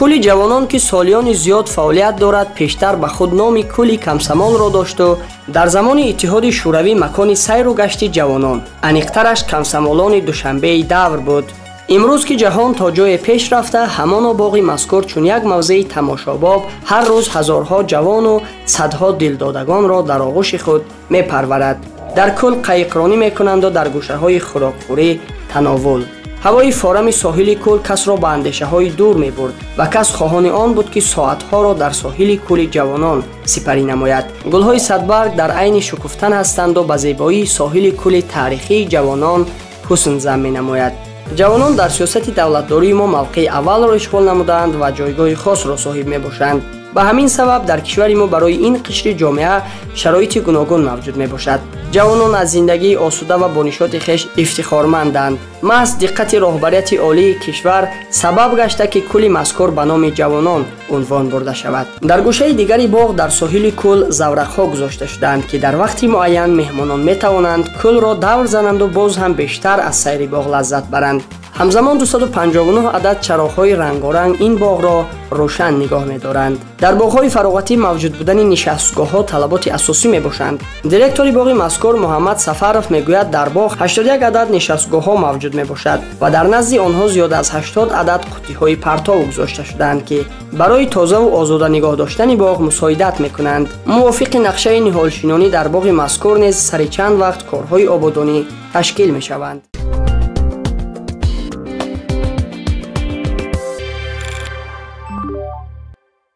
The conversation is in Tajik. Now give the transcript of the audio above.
Кӯли Ҷавонон, ки солиёни зиёд фаъолият дорад, пештар ба худ номи Кӯли Комсомолро дошту дар замони Иттиҳоди Шӯравӣ макони сайру гашти ҷавонон, аниқтараш комсомолони Душанбеи давр буд. Имрӯз ки ҷаҳон то ҷое пеш рафта, ҳамоно боғи мазкур чун як мавзеи тамошобоб ҳар рӯз ҳазорҳо ҷавону садҳо дилдодагонро дар оғӯши худ мепарварад. Дар кӯл қайиқронӣ мекунанду дар гӯшаҳои хӯрокхӯрӣ тановул. Ҳавои форами соҳили кӯл касро ба андешаҳои дур мебурд ва кас хоҳони он буд, ки соатҳоро дар соҳили Кӯли Ҷавонон сипарӣ намояд. Гулҳои садбарг дар айни шукуфтан ҳастанду ба зебоии соҳили кӯли таърихии Ҷавонон ҳусн зам менамояд. Ҷавонон дар сиёсати давлатдории мо мавқеи аввалро ишғол намудаанд ва ҷойгоҳи хосро соҳиб мебошанд. Ба ҳамин сабаб дар кишвари мо барои ин қишри ҷомеа шароити гуногун мавҷуд мебошад. Ҷавонон аз зиндагии осуда ва бонишоти хеш ифтихорманданд. Маҳз диққати роҳбарияти олии кишвар сабаб гашта, ки кӯли мазкур ба номи Ҷавонон унвон бурда шавад. Дар гӯшаи дигари боғ дар соҳили кӯл заврақҳо гузошта шудаанд, ки дар вақти муайян меҳмонон метавонанд кӯлро давр зананду боз ҳам бештар аз сайри боғ лаззат баранд. Ҳамзамон 259 адад чароғҳои рангоранг ин боғро рӯшан нигоҳ медоранд. Дар боғҳои фароғатӣ мавҷуд будани нишастгоҳҳо талаботи асосӣ мебошанд. Директори боғи мазкур Муҳаммад Сафаров мегӯяд, дар боғ 81 адад нишастгоҳҳо мавҷуд мебошад ва дар назди онҳо зиёда аз 80 адад қуттиҳои партов гузошта шудаанд, ки барои тозаву озода нигоҳ доштани боғ мусоидат мекунанд. Мувофиқи нақшаи ниҳолшинонӣ дар боғи мазкур низ сари чанд вақт корҳои ободонӣ ташкил мешаванд.